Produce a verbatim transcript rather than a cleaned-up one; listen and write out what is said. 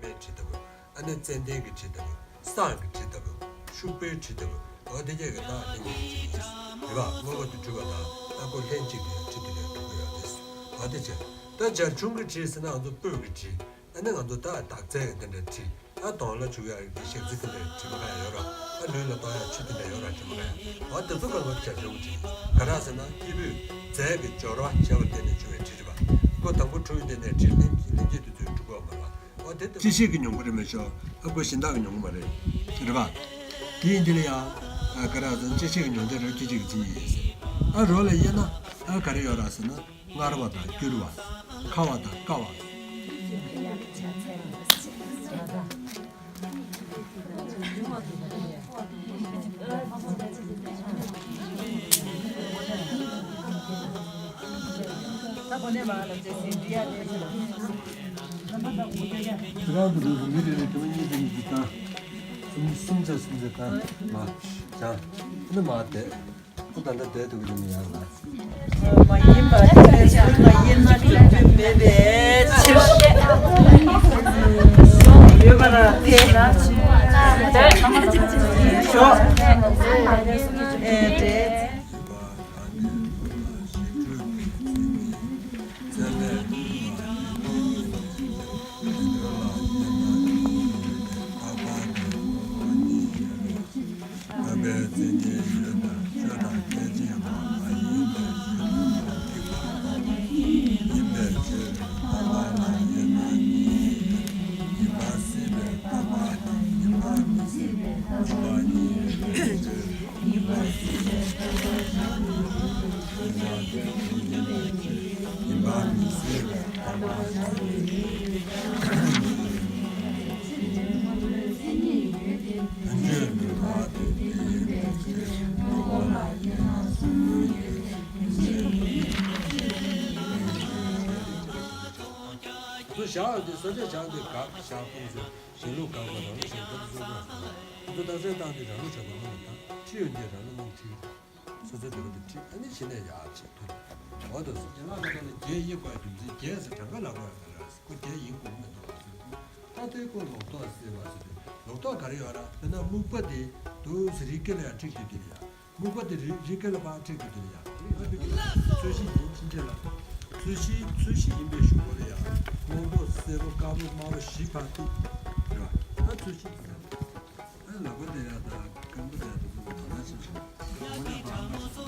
པདྨའི་དྲི་ལྟ་བུ། ཨ་ནི་ཙནྡན་གྱི་དྲི་ལྟ་བུ། བསང་གི་དྲི་ལྟ་བུ། ཤུག་པའི་དྲི་ལྟ་བུ། འོ་དེ་གྱད་ཀྱི་ད་ལྷན་སྐྱེས་ཀྱི་དྲི་ཡིན། རེད་པ། དངོས་པོ་དེ་གྲུབ་པ་དང་ཨ་ཁོ་ལྷན་ཅིག་ཏུ་ཡང་དྲི་དེ་འདྲ་གྲུབ་ཀྱི་ཡོད་རེད། འོ་དེ་བྱས། ད་བྱ་ཁྱུང་གི་དྲི་ཟེར་ན་ང་ཚོ་སྤོས་ཀྱི་དྲི། ཨ་ནི་ང་ཚོ་ད་དག་རྫས་ཀྱི་དེ་འདྲའི་དྲི། ཨ་གདོང་ལ་བྱུག་ཡག་གི་ཞག་རྩི་དེ་འདྲའི་དྲི་མ་གང་ཡང་ཡོད་རེད། ཨ་ལུས་ལ་གཏོང་ཡག་ཆུ་དེ་འདྲ་ཡོད་རེད། དྲི་མ་གང་ཡང་། འོ་དེ་ཚོ་གང་ག་བྱ་ཁྱུང་གི་དྲི། ག་རེ་ཟེར་ན་སྐྱེས་བུས་རྫས་ཀྱི་སྦྱོར་བ་བྱས་པར་བརྟེན་ནས་བྱུང་བའི་དྲི་རེད་པ། ཁོ་དང་པོ་འཁྲུངས་ཡུལ་དེ་ནས་དྲི་ལྷན་ལྷན་སྐྱེས་དེ་ཚོས་གྲུབ་པ་མ་རེད་པ། འོ་དེ་ལྟ་བུ། སྐྱེད་བྱེད་ཀྱི་མྱོང་གུན་རེད་མ་གཏོགས་ཨ་ཁོ་གཞན་དག་གི་མྱོང་གུན་མ་རེད། རེད་པ། དེ་ཡིན་དུས་ལ་ཡང་ཨ་ག་རེ་ཟེར་ན་སྐྱེད་བྱེད་ཀྱི་མྱོང་ལྡན་རེད། སྐྱེད་བྱེད་ཀྱི་མཚན་ཉིད་ཡིན་ཟེར། ཨ་རོ་ལ་དབྱེ་ན་ཨ་ག་རེ་ཡོད་རེད་ཟེར་ན། མངར་བ་དང་སྐྱུར་བ། ཁ་བ་དང་བསྐ་བ། ཁྱེད་རང་ཚོ་ལུས་པོ་མི་རེ་རེ་དེ་མ་གཉིས་ཙམ་གྱིས་བཏང་། གསུམ་གསུམ་ཚེ་གསུམ་ཚེ་བཏང་། མ་བྱང་། ཨ་ནི་མ་བསྡད། ཁོ་ད་ལྟ་བསྡད་འདུག་གི་ཡིན་ཡང་ལ། མ་ཡིན་པ་དེ་ཚོ་མ་ཡིན་ན་འགྲོ་རྒྱུ་མེད་པའི་ཕྱིར། ཡོད་པ་ལ་དེ་ཞོག་ཨེ་འདྲེ། བསམ་པའི་མཚན་ཉིད་ཡོད་ན་ཆོས་དང་སྐད་ཅིག་མ་མ་ཡིན་པའི་ཆོས་དང་ཐུག་པ་ཡིན་པའི་ཕྱིར། རྟག་པ་ལ་དབྱེ་ན་གཉིས། ཡིན་པ་སྲིད་པའི་རྟག་པ་དང་ཡིན་པ་མི་སྲིད་པའི་རྟག་པ་གཉིས་ཡོད་པའི་ཕྱིར། ཡིན་པ་སྲིད་པའི་རྟག་པ་གཉིས་ཡོད་པའི་ཕྱིར། ཡིན་པ་མི་སྲིད་པའི་རྟག་པ་གཉིས་ཡོད་པའི་ཕྱིར། དོན་བྱེད་ནུས་པ་དེ་དེ་ཡིན་པའི་ཕྱིར། དེ་ཚོ་བཞག་ཡོད་དུས་ས་ཆ་བཞག་དུས་དགག་བཞག་སྟོང་ཚོ་གཞན་ལུགས་དགག་པ་རང་ལུགས་བཞག་པ་དེ་ཚོ་དགག་པ། དེ་ཚོ་རྟགས་གསལ་བཏང་དུས་རང་ལུགས་བཞག་པ་རང་ལུགས་དང་། ཁྲིད་ཡོང་དུས་རང་ལུགས་རྨོངས་ཁྲིད། སོ་སོའི་འདོད་པ་དེ་ཁྲིད། ཨ་ནི་གཞི་ནས་ཡར་བྱེད་ཐུབ། འོ་དོ་སོ། རྒན་ལགས་ཀྱི་ཐོག་ནས་བརྒྱད་དབྱེ་དགོས་རྒྱུ་མཚན། བརྒྱད་ཟེར་གྲངས་ཀ་ལབ་དགོས་ཡ་ག་རེ་རེད། ཁོ་བརྒྱད་ཡིན་དགོས་ཀྱི་མི་འདུག་ཟེར། ད་དེ་ཁོ་ལོག་རྟོག་ཟེར་བ་ཟེར་དུས་ལོག་རྟོག་ག་རེ་ཡོད་ར། དཔེར་ན་སྨུག་པ་དེ་འདུག་ཟེར་རི་སྐེད་ལ་ཡར་འཁྲིད་དུས་དེ་ལ་ཡ། སྨུག་པ་དེ་རི་རི་སྐེད་ལ་ཕར་འཁྲིད་དུས་དེ་ལ་ཡ། ཚོས་གཞི་ཡིན་ཕྱིན་ཆད་ལ། ཚོས་གཞི་ཚོས་གཞི་ཡིན་པའི་གཞུག་གུ་ལ་ཡ། སྔོན་པོ་སེར་པོ་དཀར་པོ་དམར་པོ་བཞི་ཕར་འཁྲིད། རེད་བ། ད་ཚོས་གཞི་ཡིན་ཡ། ཨ་ནི་ལག་པ་དེ་ཡ་དང་རྐང་པ་དེ་ཡ་དེ་ཚོ་ནང་ལ་ཕྱིན་སོང་། འོ་ན་ཕར་ཕྱིན་